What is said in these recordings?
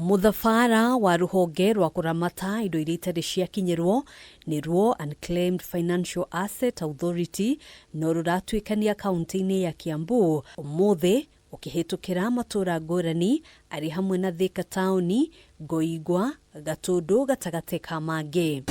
Mũthabara wa rũhonge rwa kũramata indo iria itarĩ ciakinyĩrwo nĩruo Unclaimed Financial Asset Authority no rũratuĩkania kaunti-inĩ ya Kiambu ũmũthĩ ũkĩhĩtũkĩra matũra ngũrani arĩ hamwe na Thika taũni, Ngoingwa, Gatũndũ gatagatĩ ka mangĩ.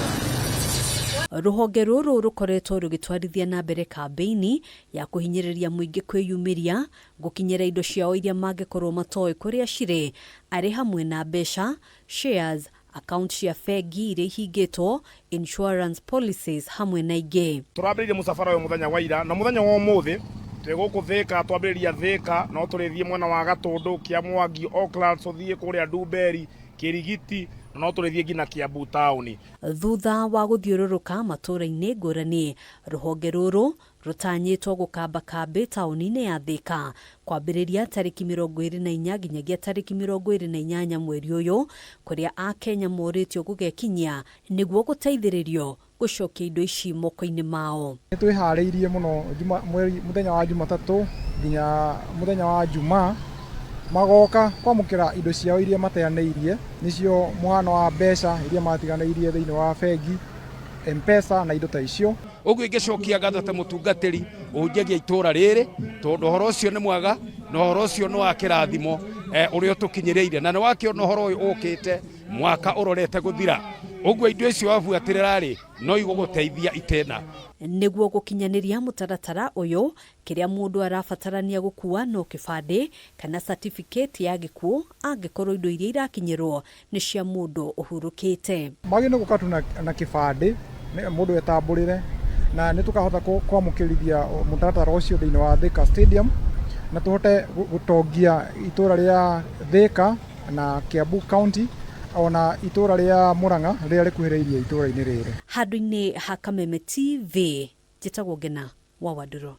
Rũhonge rũrũ rũkoretwo rũgĩtwarithia na mbere kambĩini ya kũhinyĩrĩria mũingĩ kwĩyumĩria gũkinyĩra indo ciao iria mangĩkorwo matoĩ kũrĩa cirĩ arĩ hamwe na mbeca, shares, account cia bengi iria ihingĩtwo, insurance policies hamwe na ingĩ. Tũrambĩrĩirie mũcabara ũyũ mũthenya wa ira na mũthenya wa ũmũthĩ twĩ gũkũ Thĩka, twambĩrĩria Thĩka no tũrĩthiĩ mwena wa Gatũndũ, Kĩamwangi, Oaklands, tũthiĩ kũrĩa Ndumberi, Kĩrigiti na no tũrĩthiĩ nginya Kiambu taũni. Thutha wa gũthiũrũrũka matũũra-inĩ ngũrani, rũhonge rũrũ Rũtanyĩtwo gũkamba kambĩ taũni-inĩ ya Thĩka kwambĩrĩria tarĩki 24 nginyagia tarĩki 28 mweri ũyũ, kũrĩa Akenya morĩtio gũgekinyia nĩguo gũteithĩrĩrio gũcokia indo ici moko-inĩ mao. Nĩ twĩharĩirie mũno mweri mũthenya wa Jumatatũ nginya mũthenya wa Jumaa, magoka kwamũkĩra indo ciao iria mateanĩirie, nĩcio mũhano wa mbeca iria matiganĩirie thĩinĩ wa bengi, Mpesa na indo ta icio. Ũguo ingĩcokia ngatho ta mũtungatĩri ũhunjagia itũũra rĩrĩ, tondũ ũhoro ũcio nĩ mwega na ũhoro ũcio nĩ wa kĩrathimo ũrĩa ũtũkinyĩrĩire, na nĩ wakĩona ũhoro ũyũ ũkĩte mwaka ũrorete gũthira. Ũguo indo icio wabuatĩrĩra-rĩ, no igũgũteithia itĩna. Nĩguo gũkinyanĩria mũtaratara ũyũ, kĩrĩa mũndũ arabatarania gũkua no kĩbandĩ kana certificate ya gĩkuũ angĩkorwo indo iria irakinyĩrwo nĩ cia mũndũ ũhurũkĩte. Magĩrĩirwo nĩ gũka tu na kĩbandĩ mũndũ etambũrĩre na nĩ tũkahota kwamũkĩrithia mũtaratara ũcio thĩinĩ wa Thika Stadium na tũhote gũtongia itũra rĩa Thika na Kiambu County ona itũra rĩa Murang'a rĩrĩa rĩkuhĩrĩirie itũra-inĩ rĩrĩ. Handũ-inĩ ha Kameme TV, njĩtagwo Ngena wa Wandũrũ.